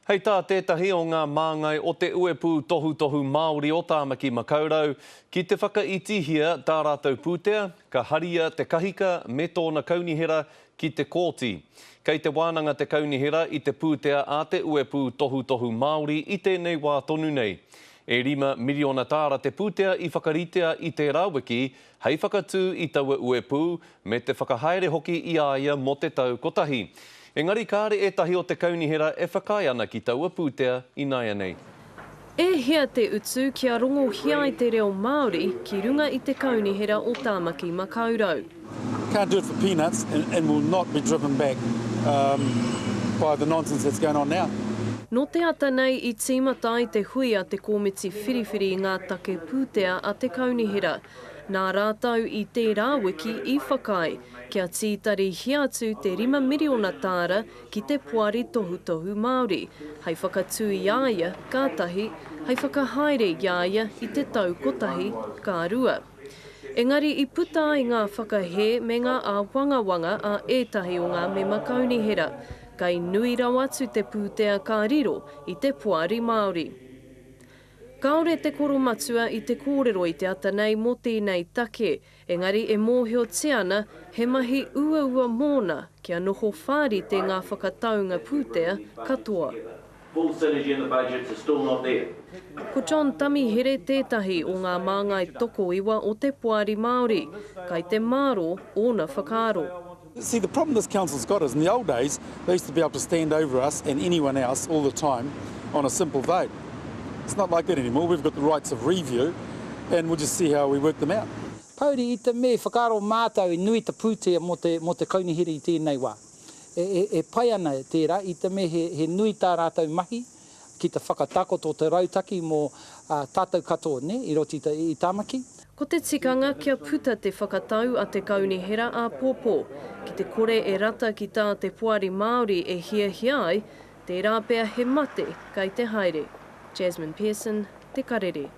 Hei tā tētahi o ngā māngai o te Uepū Tohutohu Māori o Tāmaki Makaurau, ki te whakaitihia tā rātou pūtea, ka haria te kahika me tōna kaunihera ki te kōti. Kei te wānanga te kaunihera i te pūtea a te Uepū Tohutohu Māori i tēnei wā tonu nei. E rima miriona tāra te pūtea i whakaritea i tērā wiki hei whakatū i taua uepū me te whakahaere hoki i a ia mō te tau kotahi. Engari kāre ētahi o te kaunihera e whakaae ana ki taua pūtea ināianei. E hia te utu kia rongohia ai te reo Māori ki runga i te Kaunihera o Tāmaki Makaurau? Can't do it for peanuts and will not be driven back by the nonsense that's going on now. Nō te ata nei i tīmata ai te hui a te Kōmiti Whiriwhiri i ngā Take Pūtea a te Kaunihera. Nā rātou i tērā wiki i whakaae kia tītarihia atu te 5 miriona tāra ki te Poari Tohutohu Māori hei whakatū i a ia ka tahi, hei whakahaere i a ia i te tau kotahi, ka rua. Engari i puta ai ngā whakahē me ngā āwangawanga a ētahi o ngā mema kaunihera, kei nui rawa atu te pūtea ka riro i te Poari Māori. Kāore te koromatua i te kōrero i te ata nei mō tēnei take, engari e mōhiotia ana he mahi uaua mōna kia noho whārite ngā whakataunga pūtea katoa. Full synergy in the budgets is still not there. Ko John Tamihere tētahi o ngā māngai tokoiwa o te Poari Māori, kai te mārō ōna whakaaro. See, the problem this council's got is in the old days, they used to be able to stand over us and anyone else all the time on a simple vote. It's not like that anymore. We've got the rights of review and we'll just see how we work them out. Pouri i te me whakaaro mātou i nui te pūtea mō te, mō te kaunihera i tēnei wā. E, e, e pai ana tērā i te me he, he nui tā rātou mahi ki te whakatakoto te rautaki mō tātou katoa, nē, i roto i, i Tāmaki. Ko te tikanga kia puta te whakatau a te Kaunihera āpōpō, ki te kore e rata ki tā te Poari Māori e hiahia ai, tērā pea he mate kei te haere. Jasmine Pearson, Te Karere.